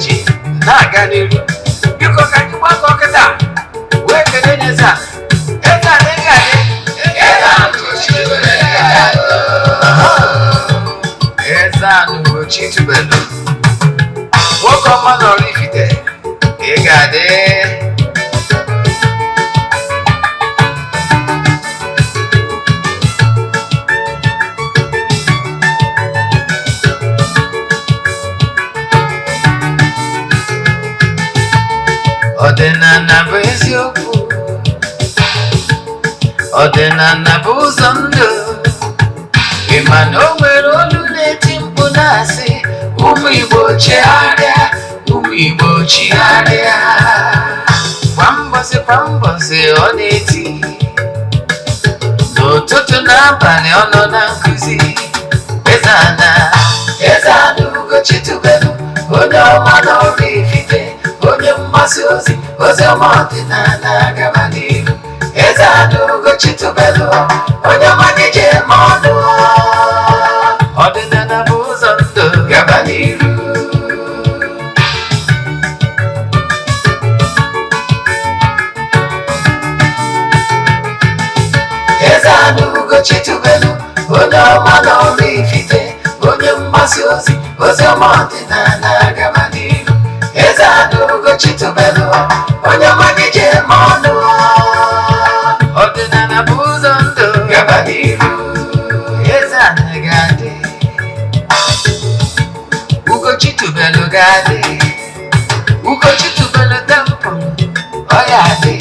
ji na-aga n'iru. Biko, ka anyị gbakọ kịta wee kelee nye eze ala. Eze ala, ị ga-adị. Eze ala Ugochitubelu ga-adị. Eze ala Ugochitubelu, nwoke ọma na Oraifite, ị ga-adị. Ọdịnala bụ eziokwu, ọdịnala bụ ụzọ ndụ. Ị ma na o nwere olu na-eti mkpu na-asị, "Ụmụ Igbo, chigharịa, ụmụ Igbo, chigharịa." Kwa mbọsị kwa mbọsị ọ na-eti, n'ụtụtụ na abalị ọ nọ na nkụzi. Eze ana, Eze ana Ugochitubelu, onye ọma na Oraifite, onye mgbasa ozi ozi ọma ọdịnala, gaba n'ihu. Eze ana Ugochitubelu, onye ọma ji eme ọnụ. Ọdịnala bụ ụzọ ndụ, gaba n'iru. Eze ana Ugochitubelu, onye ọma na Oraifite, onye mgbasa ozi ozi ọma ọdịnala, gaba n'iru. Eze ana Ugochitubelu, onye ọma ji eme ọnụ. Ọdịnala bụ ụzọ ndụ, gaba n'iru. Eze ana ga-adị, Ugochitubelu ga-adị, Ugochitubelu temple ọ ya adị,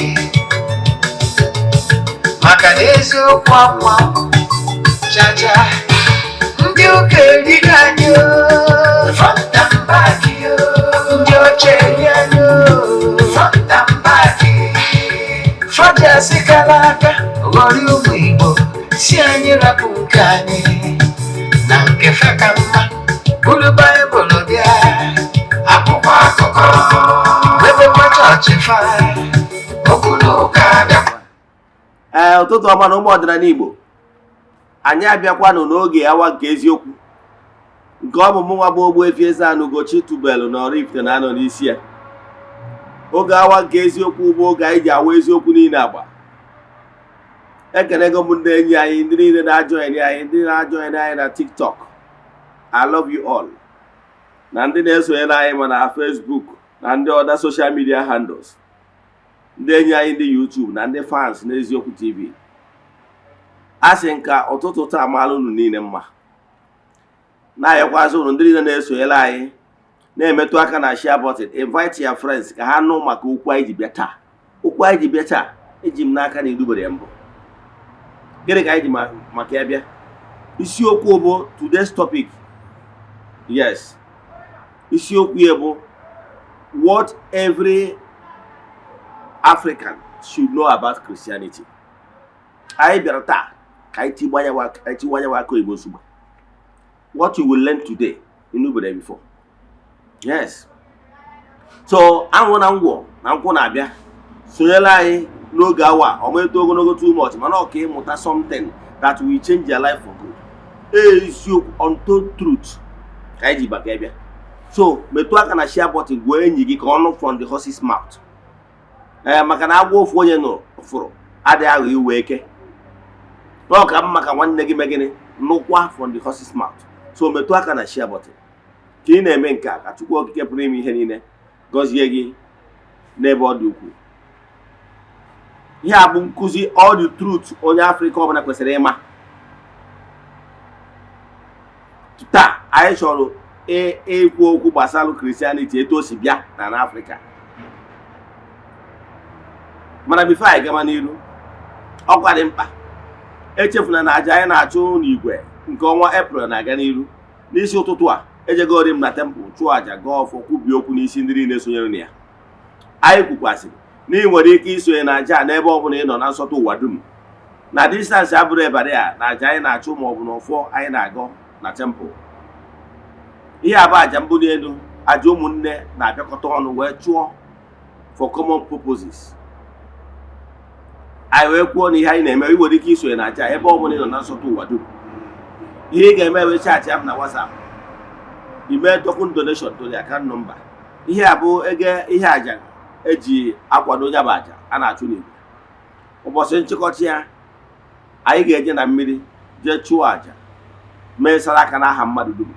maka na eziokwu anwa chacha. Ndị ụka erigo anyị o, front and back o. Ndị ọcha eri anyị o, front and back. Fọdụ asịkala aka ghọrọ ụmụ Igbo, si anyị rapụ nke anyị na nke fe ka mma. Buru Baịbụl bịa, Akwụkwọ akụkọ, mebekwa chọọchị fa, okwu na ụka bịakwa. Ee, ụtụtụ ọma na ụmụ ọdịnala Igbo. Anyị abịakwanụ n'oge awa nke eziokwu, nke ọ bụ mụnwa bụ Ogbuefi Eze-Ana Ugochitubelu na Oraifite na-anọ n'isi ya. Oge awa nke eziokwu bụ oge anyị ji awa eziokwu niile agba. Ekenego m ndị enyi anyị, ndị niile na-ajoin anyị, ndị na-ajoin anyị na TikTok, I love you all, na ndị na-esonyere anyị ma na Facebook na ndị other social media handles, ndị enyi anyị ndị YouTube na ndị fans n'Eziokwu TV. A sị nka ụtụtụ taa mara unu niile mma. Na-ayọkwazị unu ndị niile na-esonyere anyị na-emetụ aka na share button, invite your friends ka ha nụ maka okwu anyị ji bịa taa. Okwu anyị ji bịa taa, eji m n'aka na irubere ya mbụ. Gịnị ka anyị ji maka ya bịa? Isiokwu bụ today's topic. Yes, isiokwu ya bụ "What every African should know about Christianity." Anyị bịara taa ka anyị tigbanye aka oyibo nsogbu. What you will learn today, you nụbere before. Yes, so anwụ na ngwọ na nkwụ na-abịa. Sonyere anyị n'oge awa ọma eto ogologo too much, mana ọ ka ịmụta something that will change your life for good. Eziokwu, untold truth ka anyị ji maka bịa. So metụ aka na share button, gwa enyi gị ka ọ nụ from the horse's mouth. Ee, maka na agwa ofu onye nụrụ fụrụ adịghị aghọ iwe eke na ọ ka mma ka nwanne gị mee gịnị? Nụkwa from the horse's mouth. So metụ aka na share button. Ka ị na-eme nke a, ka Chukwu Okike pụrụ ime ihe niile gọzie gị n'ebe ọ dị ukwuu. Ihe a bụ nkụzi all the truth onye Afrịka ọbụla kwesịrị ịma. Taa anyị chọrọ ikwu okwu gbasara Christianity, etu o si bịa na n'Afrịka. Mana before anyị gaba n'iru, ọkwa dị mkpa, echefuna na aja anyị na-achụ n'igwe nke ọnwa Eprel na-aga n'iru. N'isi ụtụtụ a, ejegori m na temple chụọ aja, gaa ọfọ, kwubie okwu n'isi ndị niile sonyere na ya. Anyị kwukwasịrị na ị nwere ike isonye na aja a n'ebe ọ bụla ị nọ na nsọtụ ụwa dum, na distance abụrụ ebara ya na aja anyị na-achụ ma ọ bụ na ọfọ anyị na-agọ na temple. Ihe a bụ aja mbuli elu, aja ụmụnne na-abịakọta ọnụ wee chụọ for common purposes. Anyị wee kwuo na ihe anyị na-eme, ị nwere ike isonye na aja ebe ọ bụla ị nọ na nsọtụ ụwa dum. Ihe ị ga-eme wee chat m na WhatsApp, ime token donation to the account number. Ihe a bụ ego ihe aja eji akwado ya bụ aja a na-achụ n'igwe. Ụbọchị nchịkọta ya, anyị ga-eje na mmiri jee chụọ aja, mee saraka n'aha mmadụ dum,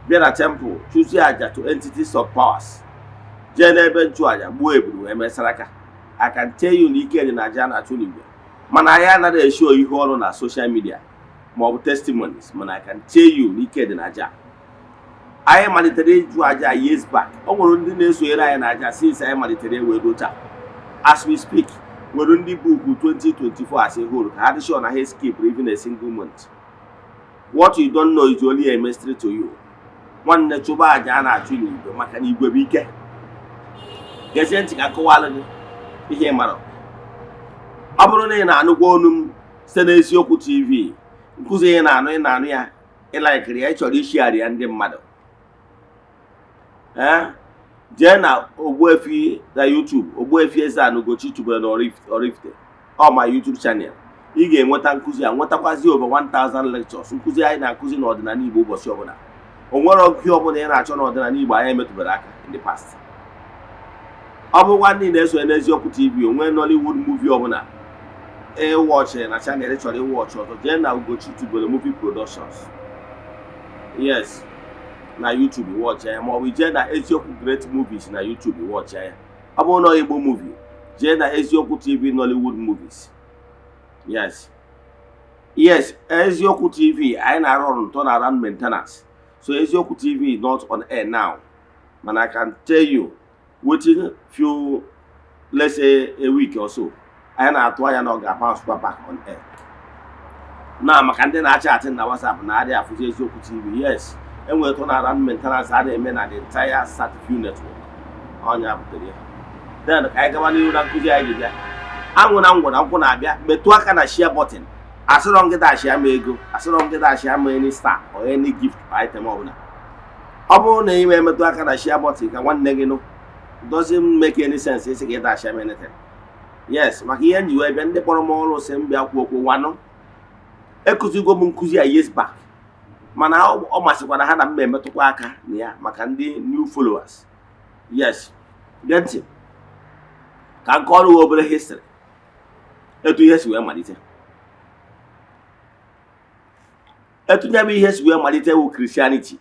bịa na temple chụzie aja to entities of powers, jee n'ebe nchụaja gbuo eburu wee mee saraka. I can tell you na ike dị na aja a na-achụ n'igwe, mana anyị anaghị eshow ihu ọrụ na social media maọbụ testimonies, mana I can tell you na ike dị na aja. Anyị malitere ịjụ aja years back. O nwere ndị na-esonyere anyị na aja since anyị malitere wee ruo taa. As we speak, nwere ndị book 2024 as a whole ka ha dị sure na ha skip even a single month. What you don't know is only a mystery to you. Nwanne, chụba aja a na-achụ n'igwe, maka na igwe bụ ike. Gezie ntị ka akọwalụ gị ihe ị mara. Ọ bụrụ na ị na-anụkwa onu m site n'Eziokwu TV, nkụzi ị na-anụ, ị na-anụ ya, ị likeiri ya, ị chọrọ ishare ya ndị mmadụ, ee, jee na Ogbuefi na YouTube, Ogbuefi Eze-Ana Ugochi tubelu na Oraifite, ọ ma YouTube channel, ị ga-enweta nkụzi a, nwetakwazi over 1000 lectures, nkụzi anyị na-akụzi n'ọdịnala Igbo ụbọchị ọbụla. O nwere ihe ọbụla ị na-achọ n'ọdịnala Igbo anyị emetụbara aka in the past. Ọ bụrụkwa ndị na-esonye n'Eziokwu TV, onwe Nollywood movie ọbụla ịwatchị na channel ị chọrọ ịwatchị ọzọ, jee na Ugochi tubelu Movie Productions, yes, na YouTube, watch ya, maọbụ jee na Eziokwu Great Movies na YouTube, watch ya. Ọ bụrụ na Igbo movie, jee na Eziokwu TV Nollywood Movies. Yes, Eziokwu TV, anyị na-arụ ọrụ turnaround maintenance, so Eziokwu TV is not on air now, mana I can tell you within few, let's say a week or so, anyị na-atụ anya na ọ ga-bounce back on air na. Maka ndị na-achatị na WhatsApp na-adị afụzi Eziokwu TV, yes, enwere turnaround maintenance a na-eme na the entire Satview network, ọnya butere ya. Then ka anyị gaba n'ihu na nkụzi anyị ji bịa. Anwụ na ngwụ na nkwụ na-abịa. Metụ aka na share button. Asịrọ m gị dash ama ego, asịrọ m gị dash ama any star or any gift item ọbụla. Ọ bụrụ na ị emetụ aka na share button ka nwanne gị nụ, doesn't make any sense isi ka ị dash ama anything. Yes, maka ihe m ji wee bịa, ndị kpọrọ m ọrụ si m bịa kwuo okwu nwanụ. Ekụzigo m nkụzi a years back, mana ọ masịkwara ha na m emetụkwa aka na ya maka ndị new followers. Yes, gee ntị ka nke ọrụ obere history etu ihe si wee malite. Etu nye bụ ihe si wee malite wụ Christianity,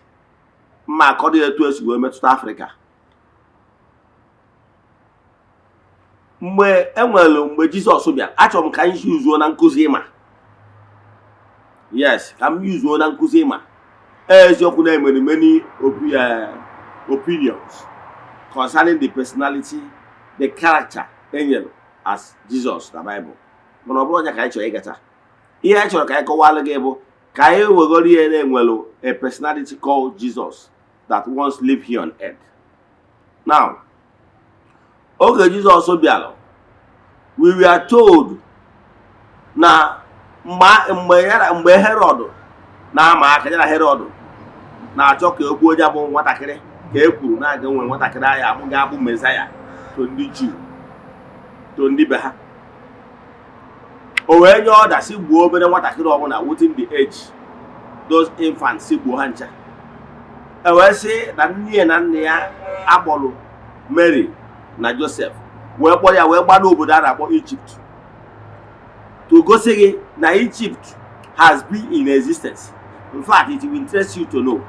mma akọrọ etu esi wee metụta Afrịka. Mgbe enwere mgbe Jizọs bịara, achọrọ m ka anyị yuzuo na nkụzi ịma. Yes, ka m yuzuo na nkụzi ịma eziokwu na enwere many opinions concerning the personality, the character enyere as Jesus na Bible, mana ọ bụrụ onye ka anyị chọrọ ịgata. Ihe anyị chọrọ ka anyị kọwalụ gị bụ ka anyị wegoro ihe na-enwelu a personality called Jesus that once lived here on earth. Now, oge Jizọs bịara, we were told na mgbe ya mgbe Herọd na-ama aka ya na Herọd na-achọ ka e gbuo ya bụ nwatakịrị, ka e kwuru na aga nwe nwatakịrị ahụ amụ ga-abụ Mezaya to ndị Juu, to ndị be ha. O wee nye order si gbuo obere nwatakịrị ọbụla within the age, those infants, si gbuo ha ncha. E wee sị na nne ya na nna ya akpọrọ Mary na Joseph wee kpọrọ ya wee gbaa n'obodo a na-akpọ Egypt, to gosi gị na Egypt has been in existence. In fact, it will interest you to know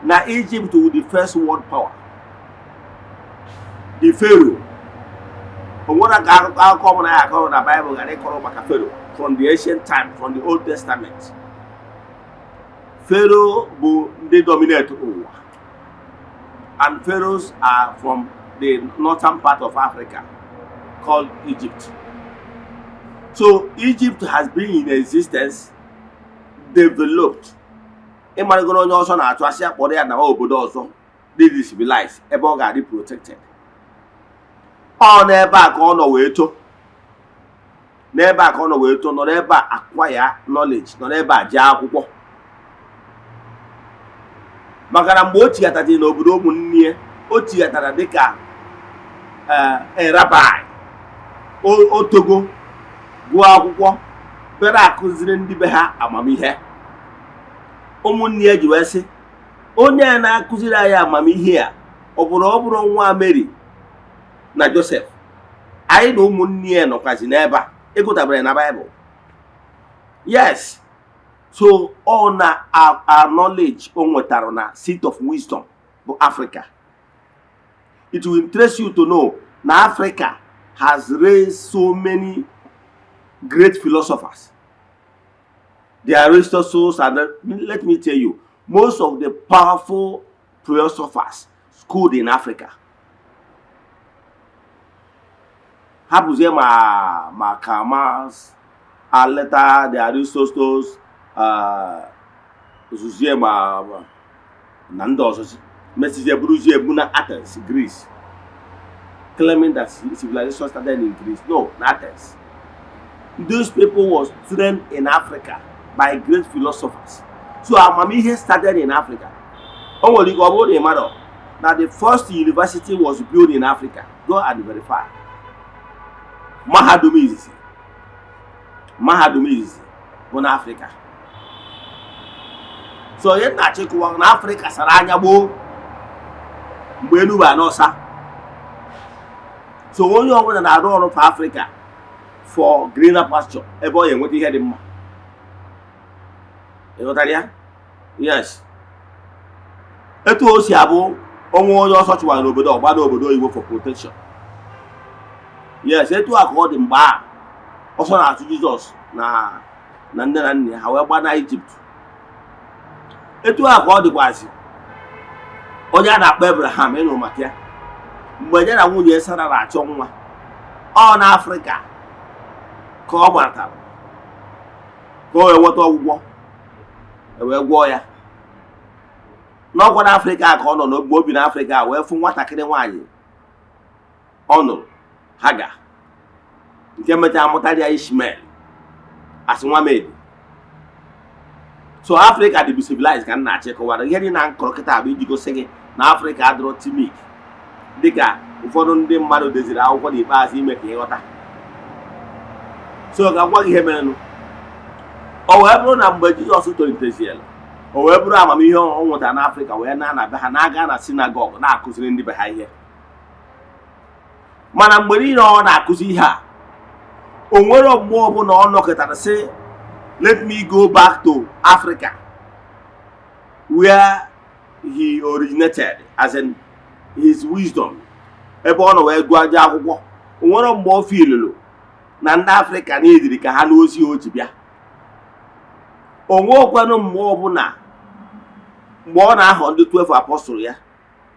na Egypt was the first world power. The Pharaoh, o nwere ka akụkọ ọbụla ya akọrọ na Bible ghara ịkọrọ maka Pharaoh from the ancient time, from the Old Testament. Pharaoh bụ ndị dominate ụwa, and pharaohs are from the northern part of Africa called Egypt. So Egypt has been in existence, developed. Ịmarịgoro onye ọzọ na-achụ asị akpọrọ ya na obodo ọzọ dị civilized, ebe ọ ga-adị protected. Ọ n'ebe a ka ọ nọ wee too, n'ebe a ka ọ nọ wee too, nọ n'ebe a acquire knowledge, nọ n'ebe a jee akwụkwọ, maka na mgbe o chighatara n'obodo ụmụnne ya, o chighatara dịka rabbi. O togo, gụọ akwụkwọ, bịara akụziri ndị be ha amamihe. Ụmụnne ya ji wee sị, onye a na-akụziri anyị amamihe a Ọ bụrụ nwa Mary na Joseph, anyị na ụmụnne ya nọkwazi n'ebe a ịgụtabere na Baịbụl. Yes, so ọ na a knowledge o nwetara na seat of wisdom bụ Africa. It will interest you to know na Africa has raised so many great philosophers, the Aristotles, and let me tell you, most of the powerful philosophers schooled in Africa. Hapụzie ma Karl Marx, aleta the Aristotles, zuzie ma na ndị ọzọzi mesizie buruzie ebu na Athens, Greece, claiming that civilization started in Greece. No, na Athens. Those people was trained in Africa by great philosophers. So amamihe started in Africa. O nwere ike ọ bụrụ na ị mara na the first university was built in Africa. Go and verify. Mahadum izizi bụ n'Africa. So onye na-achịkọwa na Afrịka sara anya gboo mgbe elu bụ anọsa. So onye ọbụla na-arụ ọrụ for Africa, for greener pasture, ebe ọ ga-enweta ihe dị mma. Ịghọtara ya? Yes, etu o si abụ onwe onye ọsọ chụwara n'obodo ọgba n'obodo oyibo for protection. Yes, etu a ka ọ dị mgbe a ọsọ na-achụ Jizọs na nne na nna ya, ha wee gba na Ijipt. Etu a ka ọ dịkwazị onye a na-akpọ Abraham, ịnụ maka ya, mgbe ya na nwunye Sara na-achọ nwa. Ọ n'Afrịka ka ọ gbatara ka o wee nweta ọgwụgwọ, e wee gwọọ ya. N'ọkwa n'Afrịka ka ọ nọ n'ogbe obi n'Afrịka wee fụ nwatakịrị nwaanyị ọ nụrụ, Haga, nke mechara mụtara ya Ishmael as nwa maid. So Afrịka dị civilized ka m na-achọ ịkọwara. Ihe dị na nkọrọ kịta bụ iji gosi gị na Afrịka adịrọ timid dịka ụfọdụ ndị mmadụ deziri akwụkwọ n'ikpeazụ ime ka ịghọta. So ka m gwa gị ihe merenụ. O wee bụrụ na mgbe Jizọs toliteziela, o wee bụrụ amamihe ọ nwetara n'Afrịka wee na na be ha, na-aga na synagogue na-akụziri ndị be ha ihe. Mana mgbe niile ọ na-akụzi ihe a, o nwere mgbe ọbụla ọ nọkọtara sị, "Let me go back to Africa where he originated," as in his wisdom, ebe ọ nọ wee gụọ aja akwụkwọ. O nwere mgbe ọ filulu na ndị Afrịka na-ediri ka ha n'ozi o ji bịa. O nwekwanụ mgbe ọbụla mgbe ọ na-ahọ ndị 12 apostle ya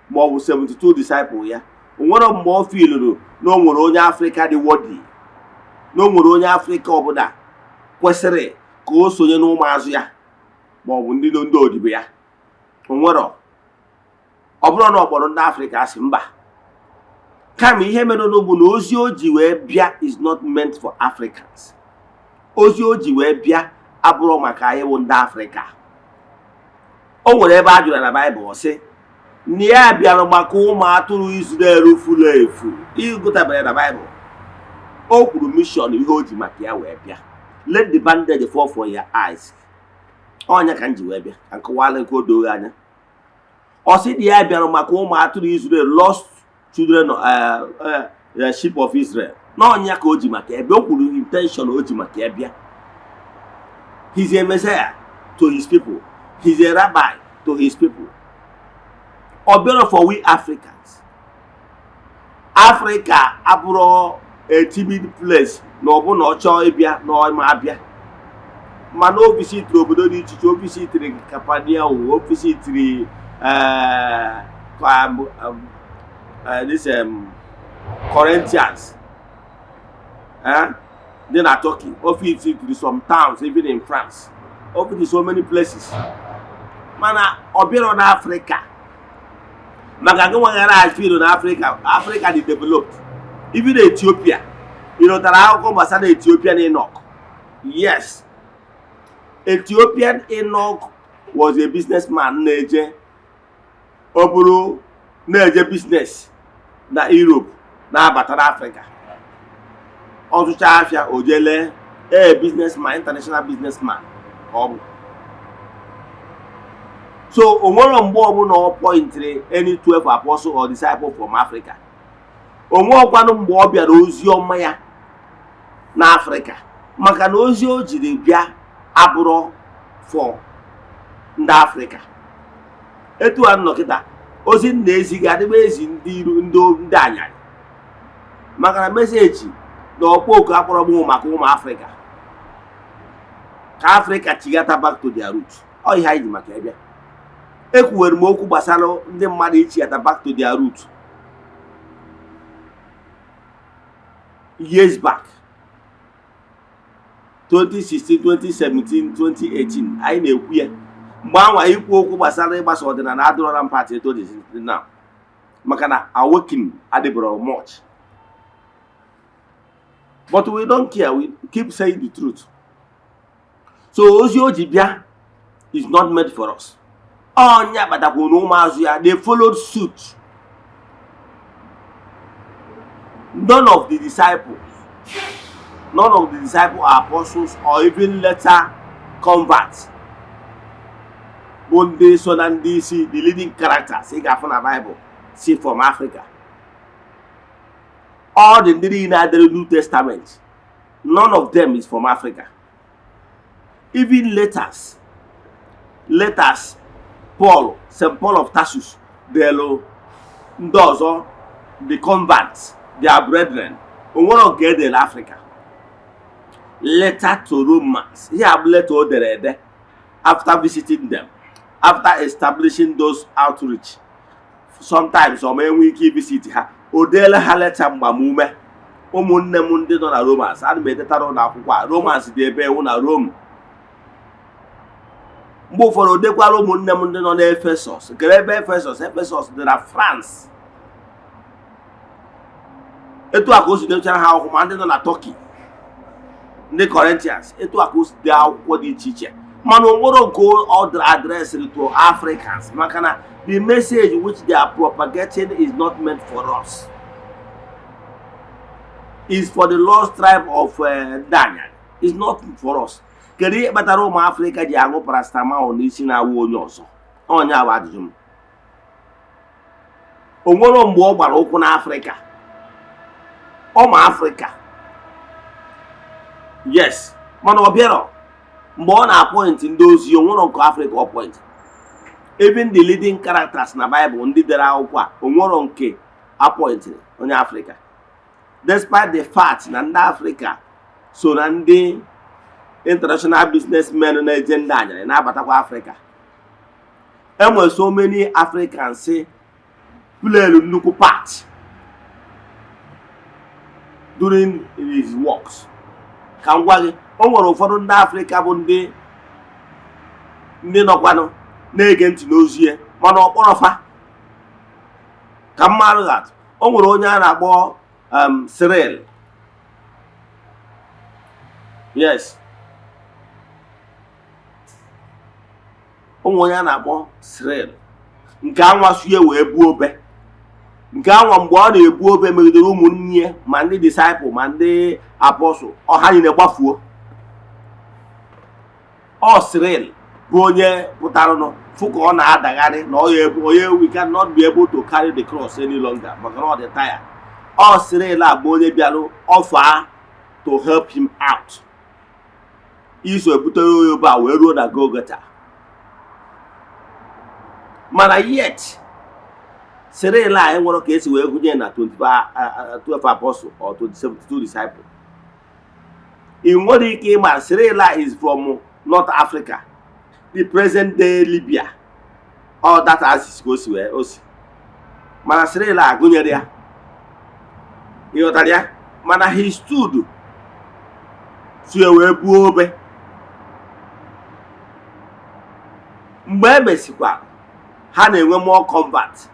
ma ọ bụ 72 disciple ya, o nwere mgbe ọ filuru na o nwere onye Afrịka dị worthy, na o nwere onye Afrịka ọbụla kwesịrị ka o sonye n'ụmụazụ ya ma ọ bụ ndị odibo ya. O nwere ọ bụrụ na ọ kpọrọ ndị Afrịka asị, mba. Kama ihe mere bụ na ozi o ji wee bịa is not meant for Africans. Ozi o ji wee bịa abụrụ maka anyị bụ ndị Afrịka. O nwere ebe a jụrụ na Baịbụl sị na ya bịara maka ụmụ atụrụ Izrel furu efu. Ịgụtabere na Baịbụl, o kwuru mission, ihe o ji maka ya wee bịa. Let the bandage fall from your eyes. Ọnya ka m ji wee bịa ka nkọwala nke o doo anya. Ọ sị dị ya bịara maka ụmụ atụrụ Israel, lost children, sheep of Israel. N'ọnya ka o ji maka ebe o kwuru intention o ji maka ya bịa. He's a messiah to his people, he's a rabbi to his people. Ọ bịara for we Africans. Africa abụrụ a timid place na ọ bụ na ọ chọọ ịbịa na ọ ma abịa. Mana o visitiri obodo dị iche iche. O visitiri Capernaum, o visitiri this Corinthians dị na Turkey. O visitiri some towns even in France. O visitiri so many places, mana ọ bịarọ n'Africa. Maka gị nweghara afilo na Africa, Africa dị developed. Even Ethiopia, ị nụtara akụkọ gbasara Ethiopian Eunuch? Yes, Ethiopian Eunuch was a businessman na-eje, ọ bụrụ na-eje business na Europe, na-abata n'Africa. Ọ zụcha afịa, o jee lee. A businessman, international businessman ka ọ bụ. So o nwere mgbe ọbụla ọ pointịrị any 12 apostle or disciple from Africa. O nwekwanụ mgbe ọ bịara ozi ọma ya n'Afrịka, maka na ozi o jiri bịa abụrụ for ndị Afrịka. Etu a nọ kịta, ozi m na-ezi gị adịba ezi ndị iru ndị anyarị, maka na message na ọkpọ oku akpọrọ m maka ụmụ Afrịka, ka Afrịka chigata back to their root. Ọ ihe anyị ji maka ịbịa. Ekwuwere m okwu gbasara ndị mmadụ ichigata back to their root years back, 2016, 2017, 2018. Anyị na-ekwu ya mgbe anwa. Ikwu okwu gbasara ịgbasa ọdịnala adịrọ rampant etu ọ dị now, maka na awakening adịbọrọ much, but we don't care. We keep saying the truth. So ozi o ji bịa is not made for us. Ọnya kpatakwu na ụmụazụ ya, they followed suit. None of the disciples, apostles or even later converts bụ ndị so na ndị isi, the leading characters ị ga-afụ na Bible, si from Africa. All the ndị niile adịrị New Testament, none of them is from Africa. Even letters Paul, St. Paul of Tarsus delu ndị ọzọ, the converts, their brethren, onwere nke edere Africa. Letter to Romans, ihe abụ letter o dere ede after visiting them, after establishing those outreach. Sometimes ọ ma enwe ike visit ha, o deela ha leta mgbamume: "Ụmụnne m ndị nọ na Romans, ana m edetara ụlọ akwụkwọ a." Romans dị ebe ewu na Rome. Mgbe ụfọdụ o dekwara, "Ụmụnne m ndị nọ n'Efesọs." Kere ebe Efesọs? Efesọs dị na France. Etu a ka o si dechara ha akwụkwọ, ma ndị nọ na Turkey, ndị Corinthians. Etu a ka o si dee akwụkwọ dị iche iche, mana o nwere nke ọ addressịrị to Africans, maka na the message which they are propagating is not meant for us, is for the lost tribe of Daniel, is not for us. Kedu ihe kpatara ụmụ Afrịka ji aṅụ paracetamol n'isi na-awụ onye ọzọ? Onye bụ ajụjụ m. O nwere mgbe ọ gbara ụkwụ n'Afrịka? Ọ ma Afrịka, yes, mana ọ bịarọ mgbe ọ na-appoint ndị ozi. O nwere nke Afrịka ọ appoint? Even the leading characters na Bible, ndị dere akwụkwọ a, o nwero nke appointịrị onye Afrịka, despite the fact na ndị Afrịka so na ndị international businessmen na-eje ndị anyarị na-abatakwa Afrịka. Enwere so many Africans played nnukwu part during his works. Ka m gwa gị, o nwere ụfọdụ ndị Afrịka bụ ndị nọkwanụ na-ege ntị n'ozi ya, mana ọ kpọrọ fa. Ka m marụ that o nwere onye a na-akpọ Cyril. Yes, o nwere onye a na-akpọ Cyril nke anwa sue wee buo obe. Nke anwa, mgbe ọ na-ebu obe megidere ụmụnne ya, ma ndị disciple ma ndị apostle, ọha niile gbafuo. Ọ Cyril bụ onye pụtaranụ fụ ka ọ na-adagharị na ọ ya ebu onye, we cannot be able to carry the cross any longer, maka na ọ dị tired. Ọ Cyril a bụ onye bịarụ offer to help him out iso ebutere onye obe a wee ruo na Golgotha. Mana yet Cyril a enwere ka esi wee gụnye na 12 apostle or 72 disciple. Ị nwere ike ịma Cyril a is from North Africa, the present day Libya, all that axis ka o si wee o si. Mana Cyril a gụnyere ya, ịghọtara ya? Mana he stood sie wee buo obe. Mgbe e mesikwa, ha na-enwe more convert.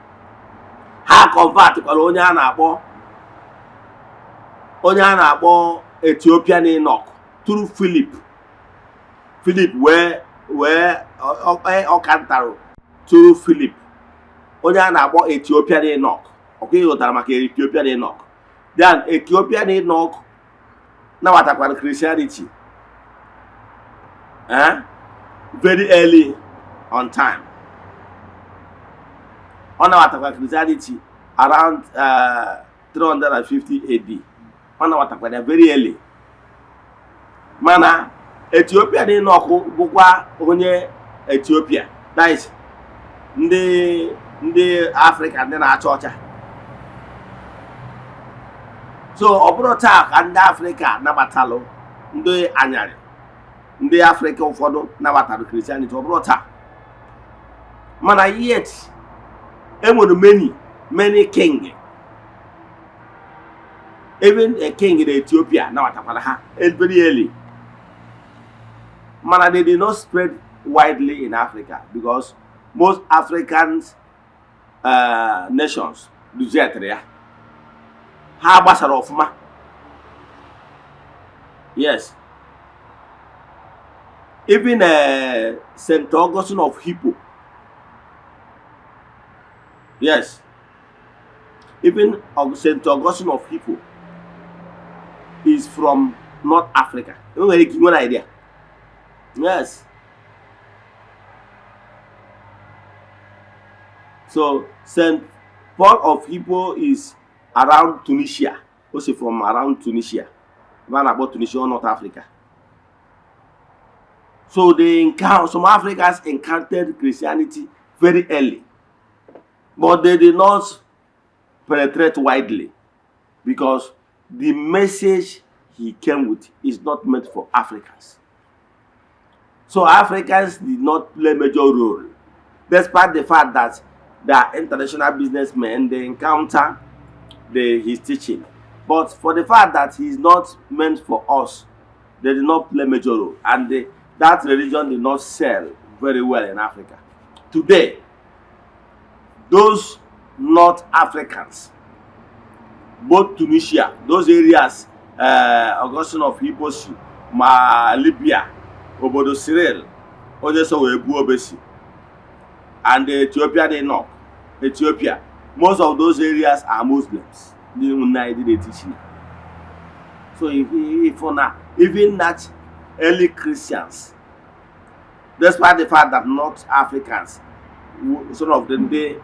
Ha convert kwara onye a na-akpọ Ethiopian Eunuch through Philip. Philip wee ọkantarụ through Philip onye a na-akpọ Ethiopian Eunuch. Ọkwa ịghọtara maka Ethiopian Eunuch? Then Ethiopian Eunuch nabatakwara Christianity very early on time. Ọ nabatakwa Christianity around 350 AD. Ọ nabatakwara ya very early. Mana Ethiopia dị n'ọkụ bụkwa onye Ethiopia, that is ndị Afrịka, ndị na-acha ọcha. So ọ bụrụ taa ka ndị Afrịka nabatalụ ndị anyarị, ndị Afrịka ụfọdụ nabatara Christianity, ọ bụrụ taa. Mana yet enwere many, many king, even a king in Ethiopia nabatakwara ha very early. Mana they did not spread widely in Africa because most African nations rejected ya. Ha gbasara ọfụma. Yes, even St. Augustine of Hippo. Yes, even St. Augustine of Hippo is from North Africa. Enwere ike nwere idea. Yes, so St. Paul of Hippo is around Tunisia. O si from around Tunisia, ebe a na-akpọ Tunisia or North Africa. So they encounter some Africans encountered Christianity very early, but they did not penetrate widely because the message he came with is not meant for Africans. So Africans did not play major role, despite the fact that they are international businessmen. They encounter his teaching, but for the fact that he is not meant for us, they did not play major role, and that religion did not sell very well in Africa. Today, those North Africans, both Tunisia, those areas Augustine of Hippo si, ma Libya, obodo Cyril onye so wee buo obe si, and the Ethiopia dị North Ethiopia, most of those areas are Muslims. Ndị ụmụnne anyị dị na-etichi. So if na even that early Christians, despite the fact that North Africans sort of the ndị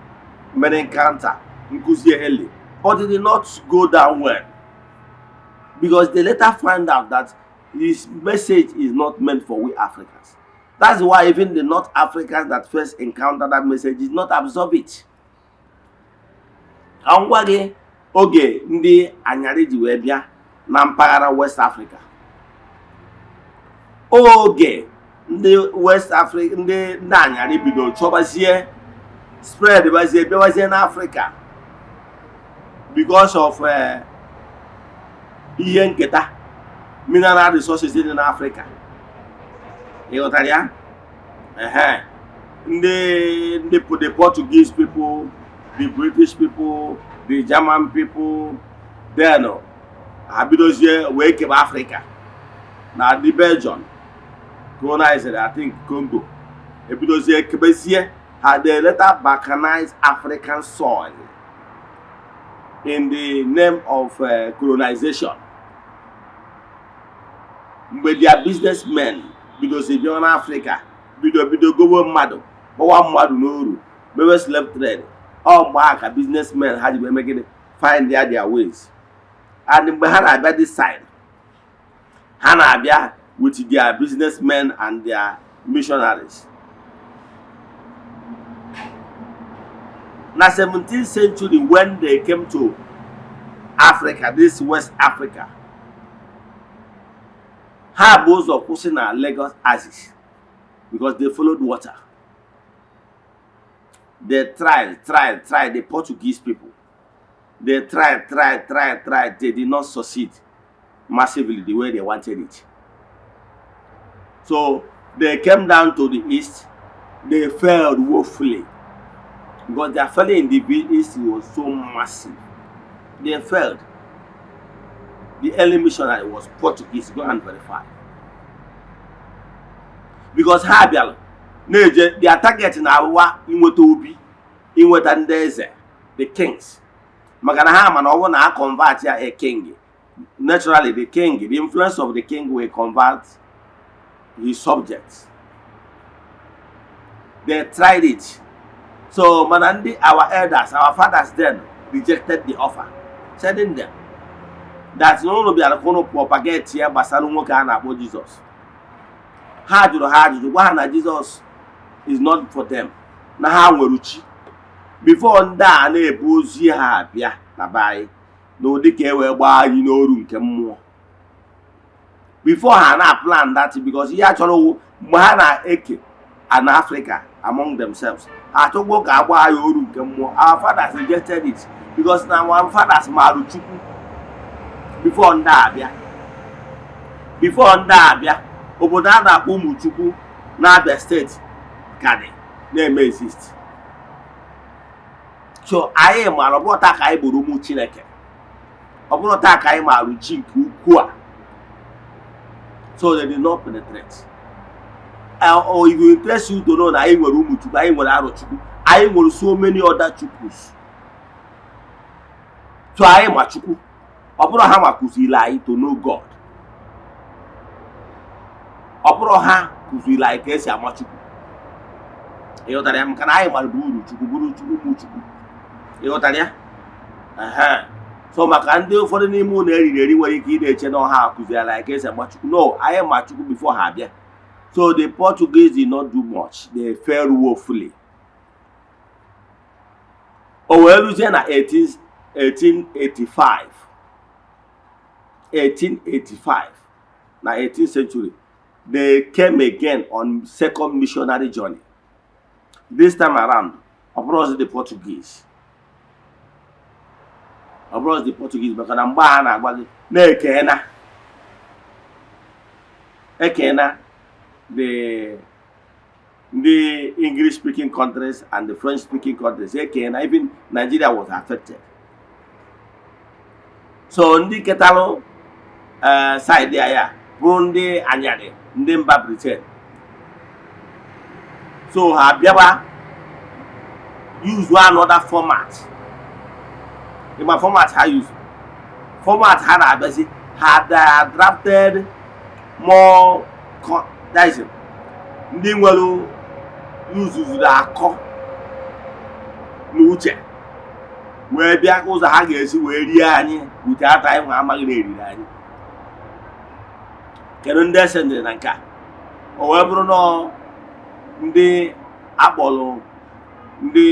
mere encounter nkụzi early, but it did not go down well because they later find out that his message is not meant for we Africans. That's why even the North Africans that first encountered that message did not absorb it. Ka m gwa gị oge ndị anyarị ji wee bịa na mpaghara West Africa. Oge ndị West Africa, ndị anyarị bido chọbazie spread bazie, bịawazie n'Africa because of ihe nketa, mineral resources dị n'Africa. Ị ghọtara ya? Ehe. Ndị the Portuguese people, the British people, the German people, then ha bidozie wee kebe Africa na the Belgium colonized, I think, Congo. Ebidozie kebezie ha. They later balkanized African soil in the name of colonization. Mgbe their businessmen bidozi bịa n'Africa, bido gowe mmadụ, kpọwa mmadụ n'oru, mewe slave trade, ọ mgbe ahụ ka businessmen ha ji wee mee gịnị? Find their ways. And mgbe ha na-abịa this side, ha na-abịa with their businessmen and their missionaries. Na 17th century, when they came to Africa, this West Africa, ha bụ ụzọ kwụsị na Lagos axis because they followed water. They tried, tried, tried. The Portuguese people, they tried, tried, tried, tried. They did not succeed massively the way they wanted it. So they came down to the east. They failed woefully because their failure in the east was so massive. They failed. The early missionary was Portuguese. Go and verify. Because ha bịara na-eje, their target na-awụwa inweta obi, inweta ndị eze, the kings, maka na ha ma na ọ bụrụ na ha convert ya a king, naturally the king, the influence of the king will convert his subjects. They tried it. So mana ndị our elders, our fathers then rejected the offer, sending them that na ụnụ bịara ka ụnụ propagate ya gbasara nwoke a na-akpọ Jizọs. Ha jụrụ ha ajụjụ, gwa ha na Jizọs is not for them, na ha nwere chi. Before ndị a na-ebu ozi ha abịa na be anyị n'ụdị ka e wee gbaa anyị n'oru nke mmụọ, before ha na plan that, because ihe a chọrọ wụ mgbe ha na-eke na Africa among themselves, ha achọgbo ka agba anyị oru nke mmụọ. Our fathers rejected it because na our fathers marụ Chukwu before ndị a abịa. Before ndị a abịa, obodo a na-akpọ Ụmụchukwu n'Abia Steeti ka dị na-eme exist. So anyị maara, ọ bụrụ taa ka anyị bụrụ ụmụ Chineke, ọ bụrụ taa ka anyị maara chi nke ukwuu a. So they did not penetrate. Or if you interest you to know na anyị nwere ụmụ Chukwu, anyị nwere Arọchukwu, anyị nwere so many other chukwus. So anyị ma Chukwu, ọ bụrụ ha ma kụziri anyị to know God, ọ bụrụ ha kụziri anyị ka esi ama Chukwu. Ịghọtara ya? Maka na anyị mara bụ uru Chukwu bụrụ Chukwu, ụmụ Chukwu. Ịghọtara ya? Ehe. So maka ndị ụfọdụ n'ime ụlọ eriri eri nwere ike ị na-eche na ọha kụziri anyị ka esi ama Chukwu. No, anyị ma Chukwu before ha abịa. So the Portuguese did not do much. They failed woefully. O wee ruzie na 18 1885, 1885 na 18th century, they came again on second missionary journey. This time around, ọ bụrụzi the Portuguese, ọ bụrụzi the Portuguese, maka na mgbe a na-agwa gị na-ekena ekena the ndị English speaking countries and the French speaking countries ekena, even Nigeria was affected. So ndị ketalụ side ya bụrụ ndị anyarị, ndị mba Britain. So ha bịaba use another format. Ịma format ha use? Format ha na-abịazi, ha drafted more, that is, ndị nwere uzuzuru akọ na uche wee bịa ụzọ ha ga-esi wee rie anyị wute ata anyị nwa amaghị na eriri anyị. Kedu ndị esendịrị na nke a? O wee bụrụ nọọ ndị akpọrọ ndị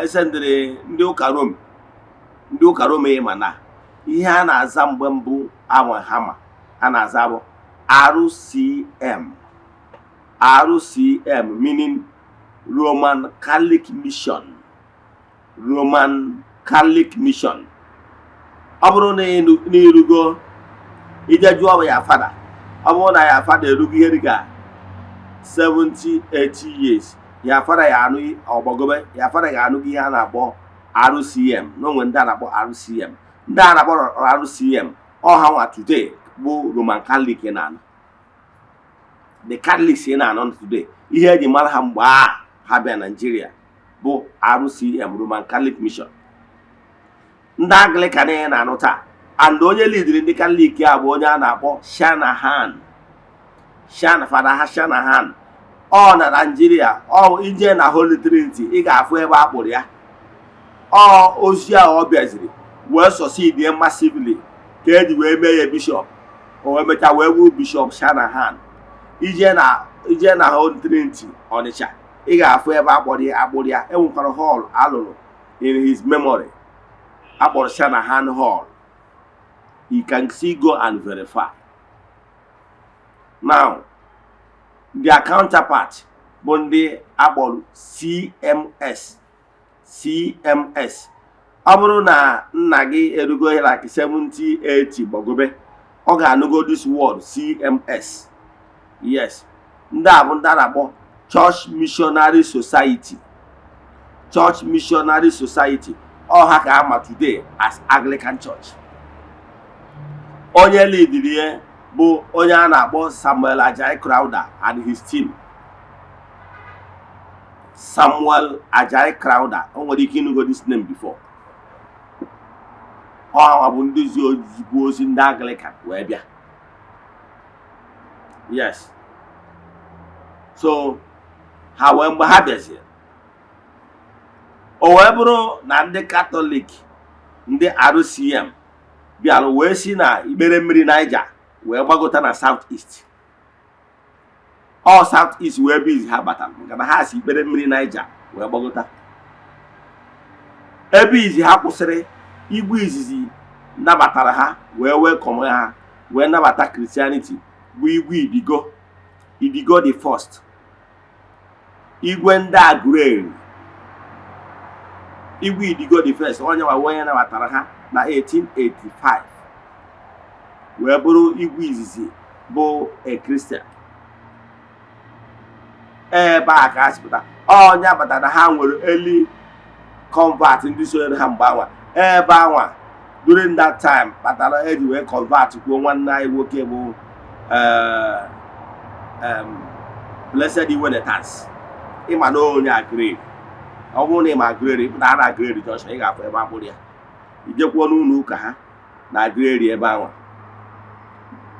esendịrị ndị ụka Rom. Ndị ụka Rom, ịma na ihe a na-aza mgbe mbụ anwa ha ma a na-aza bụ RCM. RCM meaning Roman Catholic Mission. Roman Catholic Mission. Ọ bụrụ na ịrugo ije jụọ ya fada, ọ bụrụ na ya fada erugo ihe dịka 70 80 years, ya fada ya anụ ọgbagobe, ya fada ya anụgo ihe a na-akpọ RCM. Na onwe ndị a na-akpọ RCM, ndị a na-akpọ RCM, ọ ha nwa today bụ Roman Catholic na-anụ, the Catholics ị na-anọ today. Ihe eji mara ha mgbe a ha bịa Nigeria bụ RCM, Roman Catholic Mission. Ndị Anglican ị na-anụ taa, and onye lidiri ndị Catholic a bụ onye a na-akpọ Shanahan, Shan Fada Shanahan. Ọ na Nigeria, ọ ije na Holy Trinity, ị ga-afụ ebe a kpụrụ ya. Ọ ozi a ọ bịaziri wee succeed massively ka eji wee mee ya bishọp. O wee mechaa wee bụrụ Bishọp Shanahan. Ije na Holy Trinity Ọnịcha, ị ga-afụ ebe akpọrọ ya, akpụrụ ya. Enwekwara hall alụrụ in his memory akpọrọ Shanahan Hall. You can see, go and verify. Now their counterpart bụ ndị akpọrọ CMS. CMS, ọ bụrụ na nna gị erugo like 70 80 gbagobe, ọ ga-anụgo this word CMS. Yes, ndị a bụ ndị a na-akpọ Church Missionary Society. Church Missionary Society, ọ ha ka ama today as Anglican Church. Onye lidiri ya bụ onye a na-akpọ Samuel Ajayi Crowther and his team. Samuel Ajayi Crowther, o nwere ike ịnụgo this name before. Ọ bụ ndị zi ozigbo ozi ndị Anglican wee bịa. Yes, so ha wee mgbe ha bịaziri O wee bụrụ na ndị Katọlik, ndị RCM bịara wee si na ikpere mmiri Niger wee gbagota na South East. Ọ South East wee bụ izi ha batara, maka na ha si ikpere mmiri Niger wee gbagota. Ebe izi ha kwụsịrị, igwe izizi nabatara ha wee welcome ha wee nabata Christianity bụ Igwe Idigo, Idigo the First, igwe ndị Aguleri. Igwe Idigo the First, onye nwa onye nabatara ha na 1885 wee bụrụ igwe izizi bụ a Christian. Ebe a ka ha si pụta. Onye abatara na ha nwere early convert, ndị sonyere ha mgbe anwa ebe anwa during that time kpatara eji wee convert kwuo nwanne anyị nwoke bụ Blessed Iwene Tansi. Ịma na onye Aguleri, ọ bụrụ na ịma Aguleri, ịpụta na Aguleri Junction, ị ga-afụ ebe akpụrụ ya. Ijekwuo n'ụlọ ụka ha na Aguleri ebe anwa,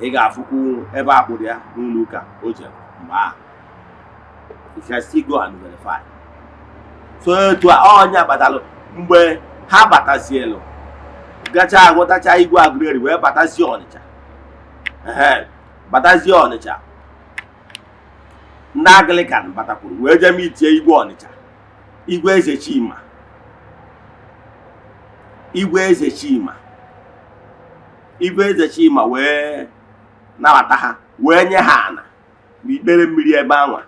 ị ga-afụkwu ebe akpụrụ ya n'ụlọ ụka o jere mgbe ahụ. You can still go and verify. So etu a ọnya batalụ mgbe ha batazielu, gacha agwọtacha igwe Aguleri wee batazie Ọnịcha. Ehe, batazie Ọnịcha, ndị Anglican batakwuru wee jee mitie igwe Ọnịcha, Igwe Eze Chima. Igwe Eze Chima, Igwe Eze Chima wee nabata ha wee nye ha ana n'ikpere mmiri ebe anwa.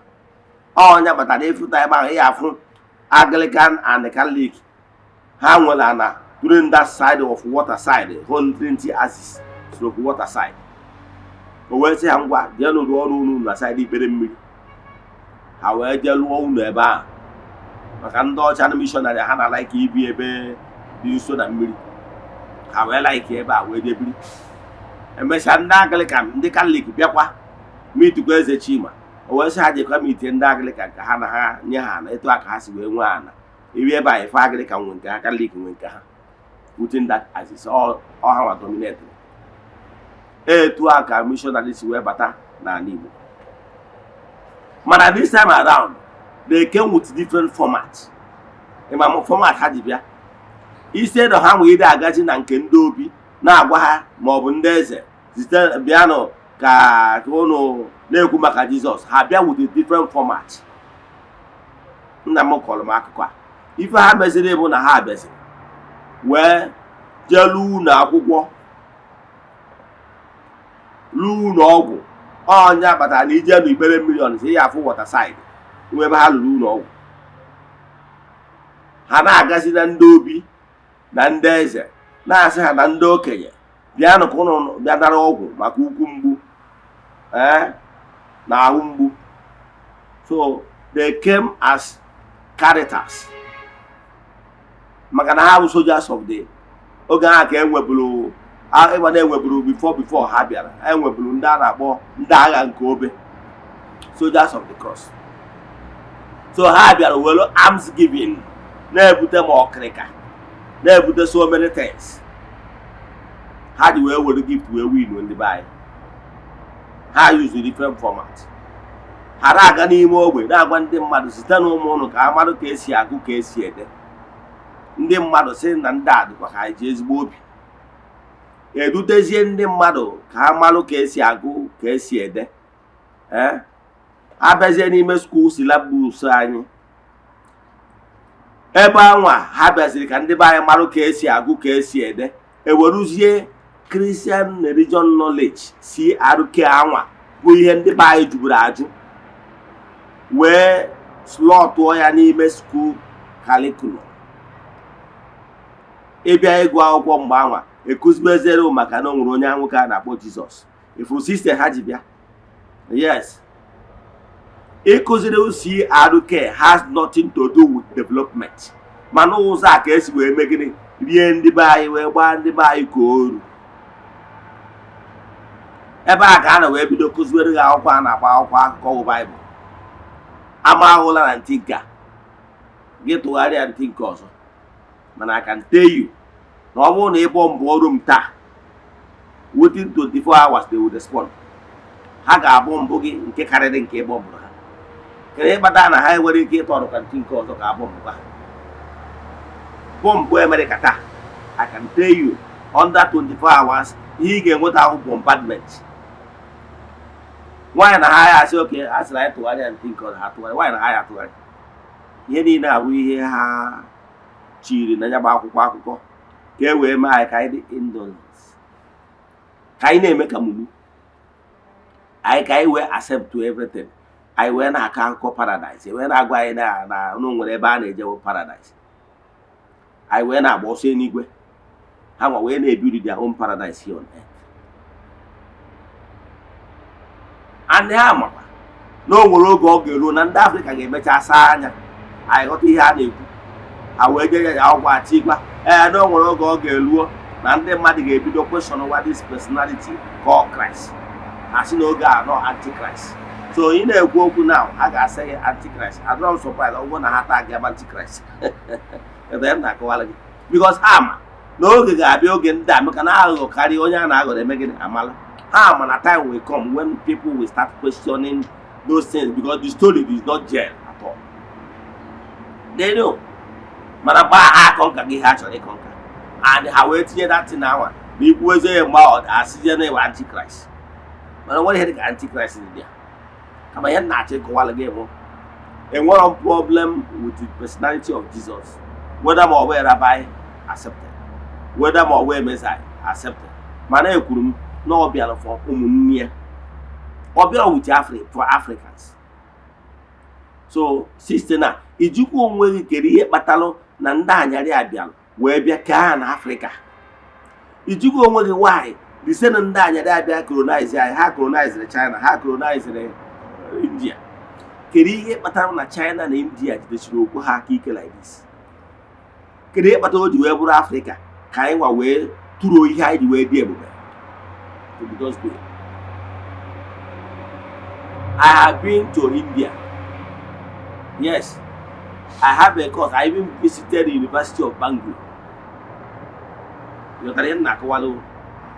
Ọnya batara ịfụta ebe ahụ, ị afụ Anglican and Catholic ha nwere ana during that side of water side, whole Trinity axis stroke water side. O wee sị ha, ngwa, jee rụọ ọrụ unu na side ikpere mmiri. Ha wee jee lụọ ụlọ ebe ahụ, maka ndị ọcha na missionary ha na-like ibi ebe dị nso na mmiri. Ha wee like ebe a wee jee biri. Emesịa, ndị Anglican, ndị Katọlik bịakwa mitikwa Eze Chima. O wee sị ha jekwa mitie ndị Anglican ka ha na ha nye ha ana. Etu a ka ha si wee nwee ana ibi ebe a. Ife Anglican nwe nke ha, Katọlik nwe nke ha within that axis. Ọ ha nwa dominate. Etu a ka missionary si wee bata n'ala Igbo. Mana this time around, they came with different format. Ịma format ha ji bịa? Instead of ha nwee ide agaji na nke ndị obi na-agwa ha maọbụ ndị eze site bịanụ ka unu na-ekwu maka Jizọs, ha bịa with a different format. Nna m kọrọ m akụkọ a. Ife ha meziri bụ na ha bịaziri wee jee lụọ ụlọ akwụkwọ, lụọ ụlọ ọgwụ. Ọnya kpatara na ije n'ikpere mmiri Ọnịcha, ya afụ water side nwe ebe ha lụrụ ụlọ ọgwụ. Ha na-agazi na ndị obi na ndị eze na-asị ha na ndị okenye, bịanụ ka ụnụ bịa nara ọgwụ maka ukwu mgbu, ee, na ahụ mgbu. So they came as Caritas, maka na ha bụ soldiers of the oge ahụ ka enweburu ịgba na enweburu before ha bịara, enweburu ndị a na-akpọ ndị agha nke obe, soldiers of the cross. So ha bịara were alms giving na-ebute ma ọkịrịka, na-ebute so many things. Ha ji wee were gift wee win ndị be anyị. Ha use different format. Ha na-aga n'ime ogbe na-agwa ndị mmadụ site na ụmụ ụnụ ka ha marụ ka esi agụ, ka esi ede. Ndị mmadụ sị na ndị a dịkwa ka anyị ji ezigbo obi edutezie ndị mmadụ ka ha marụ ka esi agụ, ka esi ede. Ee, abịazie n'ime school syllabus anyị ebe anwa ha bịaziri ka ndị be anyị marụ ka esi agụ, ka esi ede, eweruzie Christian Religion Knowledge, CRK anwa, bụ ihe ndị be anyị juburu ajụ, wee slọtụọ ya n'ime school curriculum. Ịbịa ịgụ akwụkwọ mgbe anwa, ekụzibeziere maka na o nwere onye nwoke a na-akpọ Jizọs. Ifuru system ha ji bịa? Yes, ịkụziri CRK has nothing to do with development, mana ụzọ a ka esi wee mee gịnị? Rie ndị be anyị wee gbaa ndị be anyị ka oru. Ebe a ka a na wee bido kụziere gị akwụkwọ a na-agba akwụkwọ akụkọ bụ Baịbụl. Ama ahụla na ntị nke a gị tụgharịa ntị nke ọzọ. Mana I can tell you na ọ bụrụ na ị bọmbụ ọrụ m taa, within 24 hours they will respond. Ha ga-abụ mbụ gị nke karịrị nke ị bọmbụrụ ha. Kedu ịkpata na ha enwere ike ịtọrọ ka ntị nke ọzọ ka abụ mbụ ha? Bomb America taa, I can tell you, under 24 hours, ihe ị ga-enweta ahụ bombardment. Nwaanyị na ha ya asị oke a sịrị anyị tụgharịa ntị nke ọzọ, ha tụgharị. Nwaanyị na ha ya atụgharị ihe niile abụ ihe ha chiri na ya bụ akwụkwọ akụkọ ka e wee mee anyị ka anyị dị indolent, ka anyị na-eme ka mumu anyị, ka anyị wee accept to everything. Anyị wee na-akọ akụkọ paradise, wee na-agwa anyị na unu nwere ebe a na-ejewo paradise. Anyị wee na-agba ọsọ eluigwe, ha nwa wee na-ebiri their own paradise here on earth. And ha makwa na o nwere oge ọ ga-eruo na ndị Afrịka ga-emecha saa anya, anyị ghọta ihe a na-ekwu. Ha wee jee ya akwụkwọ achịkwa ee na o nwere oge ọ ga-eruo na ndị mmadụ ga-ebido question what this personality called Christ. Ha sị na oge a nọ Antichrist. So ị na-ekwu okwu now, ha ga-asị gị Antichrist. Adọrọ m surprise ọ bụrụ na ha taa gị ebe Antichrist ebe m na-akọwara gị, because ha ma na oge ga-abịa, oge ndị a maka na aghụghọ karịa onye a na-aghọrọ eme gịnị amala. Ha ma na time will come when people will start questioning those things, because the story is not gel at all. They know. Mana gbaa ha akọ nka gị, ha chọrọ ịkọ nka and ha wee tinye that ahụ na ikwu eze ya mgbe ọ asịzie na ịwa Antichrist. Mana nwere ihe dị ka Antichrist dị ya. Kama ihe m na-achọ ịkọwala gị bụ, enwero m problem with the personality of Jesus, whether ma ọ bụ rabbi accepted, whether ma ọ bụ Messiah accepted. Mana ekwuru m na ọ bịara for ụmụnne ya, ọ bịara with for Africans. So site na ijikwa onwe gị, kedu ihe kpatalụ na ndị anyarị abịalụ wee bịa kee ha na Afrịka? Ijikwa onwe gị, why the same ndị anyarị abịa colonize anyị? Ha colonizere China, ha colonizere India. Kedu ihe kpatara na China na India jidesiri okwu ha aka ike like this? Kedu ihe kpatara o ji wee bụrụ Afrịka ka anyị nwa wee tụruo ihe anyị ji wee dị ebube to be just doing? I have been to India. Yes, I have a course. I even visited the University of Bangalore. Ghọtara ihe m na-akọwalụ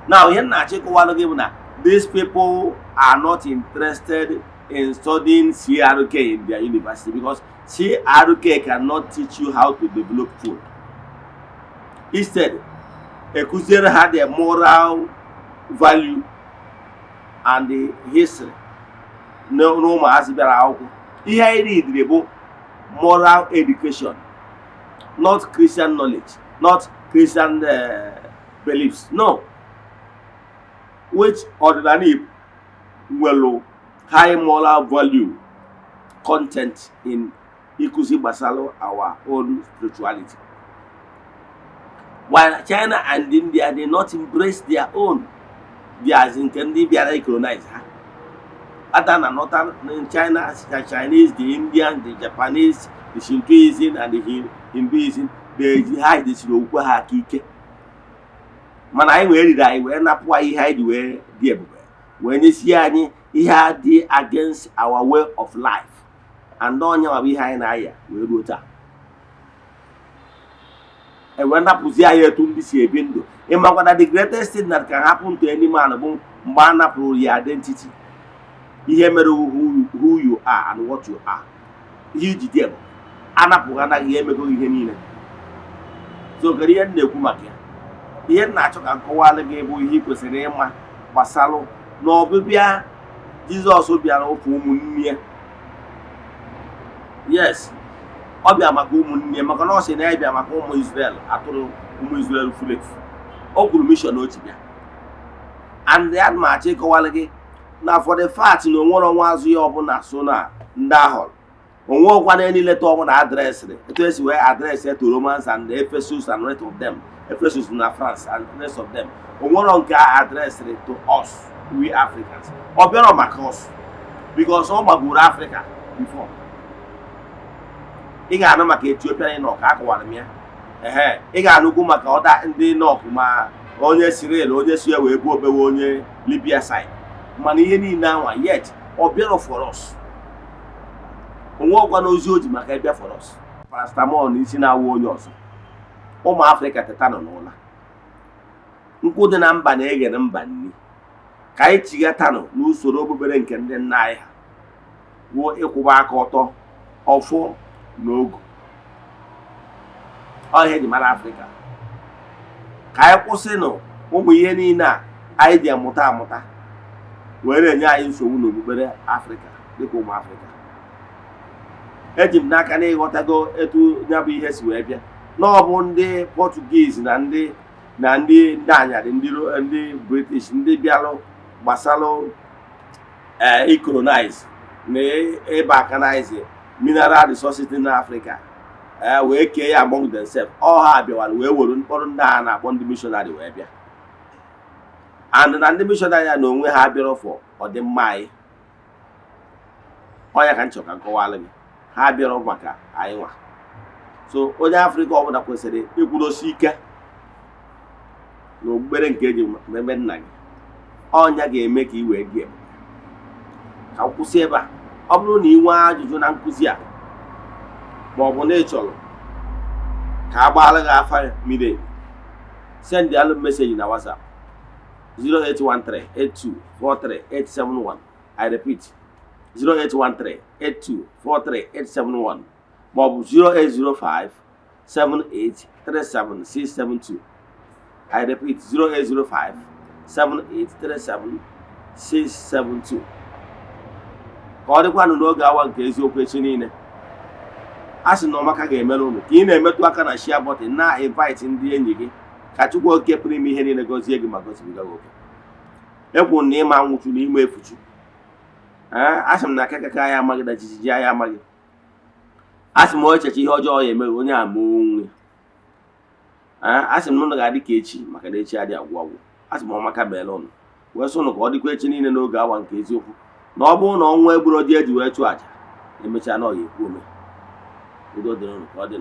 now? Ihe m na-achọ ịkọwalụ gị bụ na these people are not interested in studying CRK in their university, because CRK cannot teach you how to develop food. Instead, ekụziere ha the moral value and the history n'ụmụazị bịara akwụkwọ. Ihe anyị readiri bụ moral education, not Christian knowledge, not Christian beliefs, no. Which ọdịnala Igbo nwere high moral value content in ịkụzi gbasara our own spirituality, while China and India did not embrace their own, their nke ndị bịara colonize ha. Other na northern in China, the Chinese, the Indian, the Japanese, the Shintoism and the Hinduism, they ha jidesiri okwukwe ha aka ike. Mana anyị wee riri anyị wee napụ anyị ihe anyị ji wee dị ebube, wee nyesie anyị ihe a dị against our way of life, and ọnya bụ ihe anyị na-aya wee ruo taa. E wee napụzi anyị etu ndị si ebi ndụ. Ịmakwa na the greatest thing that can happen to any man bụ mgbe a napụrụ ya identity, ihe mere who you are and what you are, ihe iji dị ebube anapụghị anaghị emego ihe niile. So kedu ihe m na-ekwu maka ya? Ihe m na-achọ ka m kọwalụ gị bụ ihe ị kwesịrị ịma gbasalụ na ọbịbịa Jizọs bịara ụfụ ụmụnne ya. Yes, ọ bịa maka ụmụnne ya, maka na ọ sị na ya bịa maka ụmụ Israel, atụrụ ụmụ Israel furu efu. O kwuru mission o ji bịa. And ya ma achọ ịkọwalụ gị na for the fact na onwere ọnwa azụ ya ọbụla so na ndị ahọrọ onwe ọkwa na leta ọbụla addressịrị etu esi wee address ya to Romans and Ephesus and rest of them, Ephesus na France and rest of them. Onwero nke a addressịrị to us, we Africans. Ọ bịara maka us because ọ gbagoro Africa before. Ị ga-anụ maka Ethiopian eunuch, akọwara m ya. Ehe, ị ga-anụkwu maka ọda ndị eunuch, ma onye Cyrene, onye si ya wee bụ obewe onye Libya side. Mana ihe niile anwa, yet ọ bịara for us. Onwe ọkwa n'ozi o ji maka ịbịa for us. Paracetamol na isi na-awa onye ọzọ. Ụmụ Afrịka, teta nọ n'ụla. Nkwụ dị na mba na-eghere mba nni. Ka anyị chighatanụ n'usoro okpukpere nke ndị nna anyị ha wuo, ịkwụba aka ọtọ, ọfọ na ogu. Ọ ihe eji mara Afrịka. Ka anyị kwụsịnụ ụmụ ihe niile a anyị ji amụta amụta wee na-enye anyị nsogbu n'okpukpere Afrịka. Dịka ụmụ Afrịka, eji m n'aka na ịghọtago etu ya bụ ihe si wee bịa, na ọ bụ ndị Portuguese na ndị anyarị, ndị British, ndị bịalụ gbasalụ icolonize na ịbalkanize mineral resources dị n'Afrịka, wee kee ya among themselves. Ọ ha bịawara wee were mkpọrọ ndị a na-akpọ ndị missionary wee bịa, and na ndị missionary a na onwe ha bịara for ọdịmma anyị. Ọ ya ka m chọrọ ka m kọwalụ gị. Ha bịara maka anyị nwa. So onye Afrịka ọbụla kwesịrị ịkwụdosi ike na okpukpere nke eji mebe nna gị. Ọnya ga-eme ka ị wee dị ebube. Ka m kwụsị ebe a. Ọ bụrụ na ị nwee ajụjụ na nkụzi a, ma ọ bụ na ị chọrọ ka a gbaara gị afa miri emi, send alụ message na WhatsApp 08138243871. I repeat, 08138243871, ma ọ bụ 08057837672. I repeat, 08057837672. Ka ọ dịkwanụ n'oge awa nke eziokwu echi niile. A sị na ọmaka ga-emere unu. Ka ị na-emetụ aka na share button, na invite ndị enyi gị, ka Chukwu Okike pụrụ ime ihe niile gọzie gị ma gọzibiga gị oke. Ekwu na ịma nwụchu na ime efuchu. Ee, asị m na akakaka ya amaghị na jijiji ya amaghị. Asị m, onye echeche ihe ọjọọ ya emeghị, onye a mee onwe. Ee, asị m na ụnụ ga-adị ka echi, maka na echi adịghị agwụ agwụ. Asị m, ọmaka meela ụnụ. Wee sị ụnụ ka ọ dịkwa echi niile n'oge awa nke eziokwu, na ọ bụrụ na ọnwa egburu ji eji wee chụọ àjà, emechaa na ọ ya ekwu ome. Udo dịrị ụnụ. Ka ọ dị.